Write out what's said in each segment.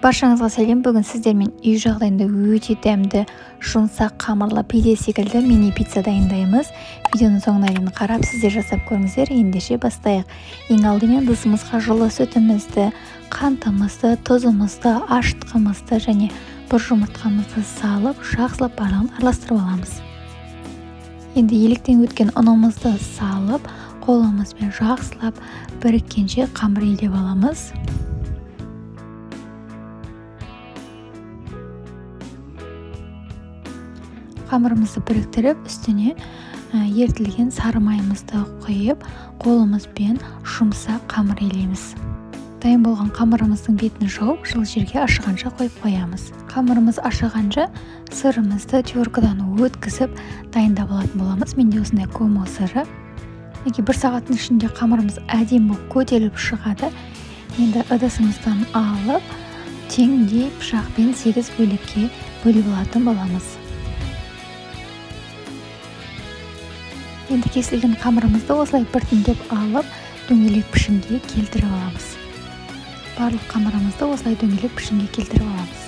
Баршаңызға сәлем. Бүгін сіздермен үй жағдайында өте дәмді, жұмсақ қамырлы пиде секілді мини пицца дайындаймыз. Видеоның соңына дейін қарап, сіздер жасап көріңіздер. Ендеше бастайық. Ең алдымен ыдысымызға жылы сүтімізді, қантымызды, тұзымызды, ашытқымызды және бір жұмыртқамызды салып, жақсылап барлығын араластырып аламыз. Енді електен өткен ұнымызды салып, қолымызбен жақсылап біріккенше қамыр илеп аламыз. Қамырымызды біріктіріп, үстіне ерітілген сары майымызды құйып, қолымызбен жұмсақ қамыр илейміз. Дайын болған қамырымыздың бетін жауып, жылы жерге ашығанша қойып қоямыз. Қамырымыз ашығанша сырымызды теркадан өткізіп дайындап алатын боламыз. Менде осындай комо сыры. Мінекей, бір сағаттың ішінде қамырымыз әдемі болып көтеріліп шығады. Енді ыдысымыздан алып, теңдей пышақпен 8 бөлікке бөліп алатын боламыз. Енді кесілген қамырымызды осылай біртіндеп алып, дөңгелек пішінге келтіріп аламыз. Барлық қамырымызды осылай дөңгелек пішінге келтіріп аламыз.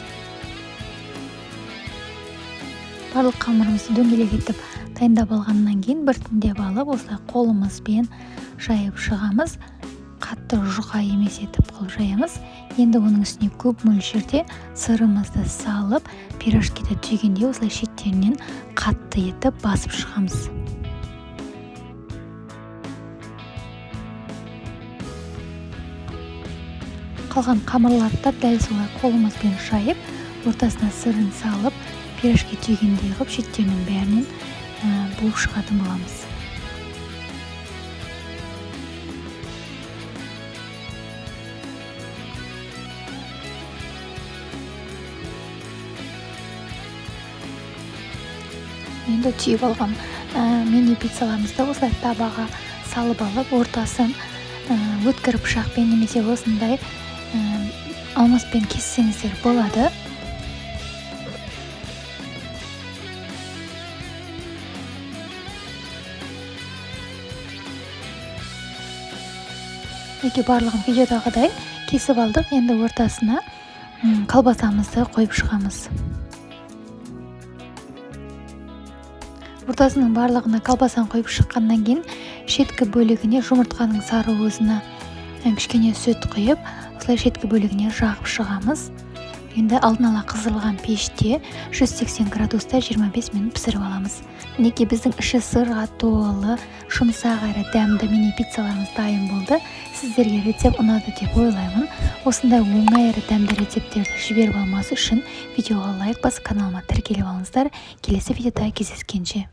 Барлық қамырымызды дөңгелек етіп дайындап алғаннан кейін біртіндеп алып, осылай қолымызбен жайып шығамыз. Қатты жұқа емес етіп қылып жаямыз. Енді оның үстіне көп мөлшерде сырымызды салып, пирожкиді түйгенде осылай шеттерінен қатты етіп басып шығамыз. Қалған қамырларды да дәл солай қолымызбен жайып, ортасына сырын салып, пирожки түйгендей қылып шеттерінің бәрінен буып шығатын боламыз. Енді түйіп алған мини пиццаларымызды осылай табаға салып алып, ортасын өткір пышақпен немесе осындай алмаспен кессеңіздер болады. Мінекей, барлығын видеодағыдай кесіп алдық. Енді ортасына колбасамызды қойып шығамыз. Ортасының барлығына колбасаны қойып шыққаннан кейін шеткі бөлігіне жұмыртқаның сары уызына кішкене сүт құйып, осылай шеткі бөлігіне жағып шығамыз. Енді алдын ала қыздырылған пеште 180 градуста 25 минут пісіріп аламыз. Мінекей, біздің іші сырға толы, жұмсақ әрі дәмді мини пиццаларымыз дайын болды. Сіздерге рецепт ұнады деп ойлаймын. Осындай оңай әрі дәмді рецепттерді жіберіп алмас үшін видеоға лайк басып, каналыма тіркеліп алыңыздар. Келесі видеода кездескенше.